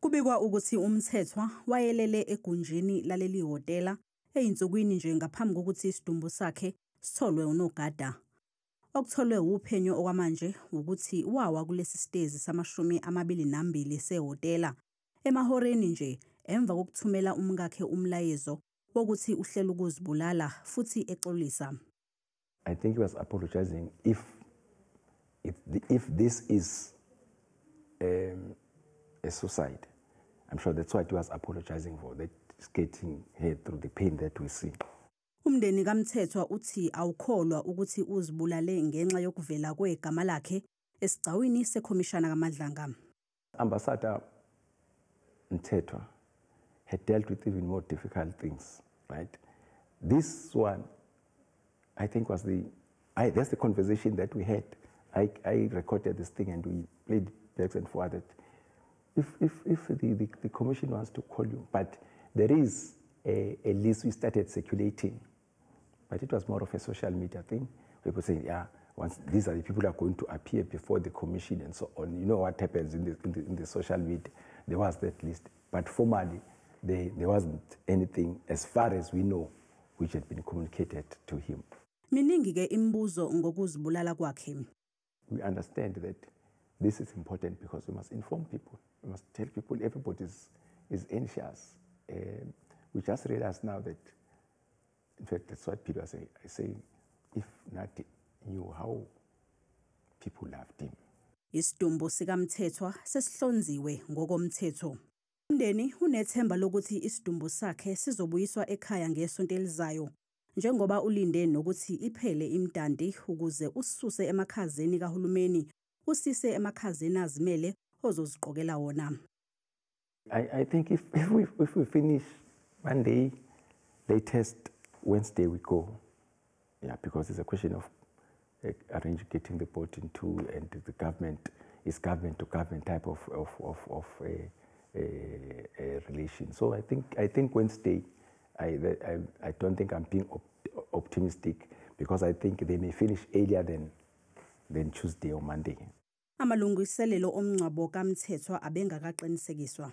Kubikwa ukuthi uMthethwa wayelele egunjini laleli hhotela ezinsukwini nje ngaphambi kokuthi isidumbu sakhe sitholwe unogada. Okutholwe uphenyo okwamanje ukuthi wawa kulesi sitezi sama-22 sehhotela emahoreni nje emva kokuthumela umkakhe umlayezo wokuthi uhlela ukuzibulala futhi exolisa. I think he was apologizing if this is a suicide. I'm sure that's what he was apologizing for, that is getting her through the pain that we see. Umndeni kaMthethwa uthi awukholwa ukuthi uzibulale ngenxa yokuvela kwegama lakhe esigcawini sekhomishana kaMadlanga. Ambassador Mthethwa had dealt with even more difficult things, right? This one, I think that's the conversation that we had. I recorded this thing and we played back and forth that if the commission wants to call you, but there is a list we started circulating, but it was more of a social media thing. People saying, yeah, once these are the people who are going to appear before the commission and so on. You know what happens in the social media. There was that list, but formally, there wasn't anything, as far as we know, which had been communicated to him. Miningi ke imibuzo ngokuzibulala kwakhe. We understand that this is important because we must inform people. We must tell people everybody is anxious. We just realize now that, in fact, that's what people are saying. I say, if Nathi knew how people loved him. Isidumbu sikaMthethwa sesihlonziwe ngokomthetho. Umndeni unethemba lokuthi isidumbu sakhe sizobuyiswa ekhaya ngesonto elizayo. Njengoba ulinde nokuthi iphele imidanti ukuze usisuse emakhazeni kahulumeni usise emakhazeni azimele ozoziqokela wona. I think if we finish Monday, latest Wednesday we go. Yeah, because it's a question of arranging getting the boat into and the government is government to government type of a relation. So I think Wednesday, I don't think I'm being optimistic because I think they may finish earlier than Tuesday or Monday. Amalungiselelo omngcwabo kaMthethwa abengakaqinisekiswa.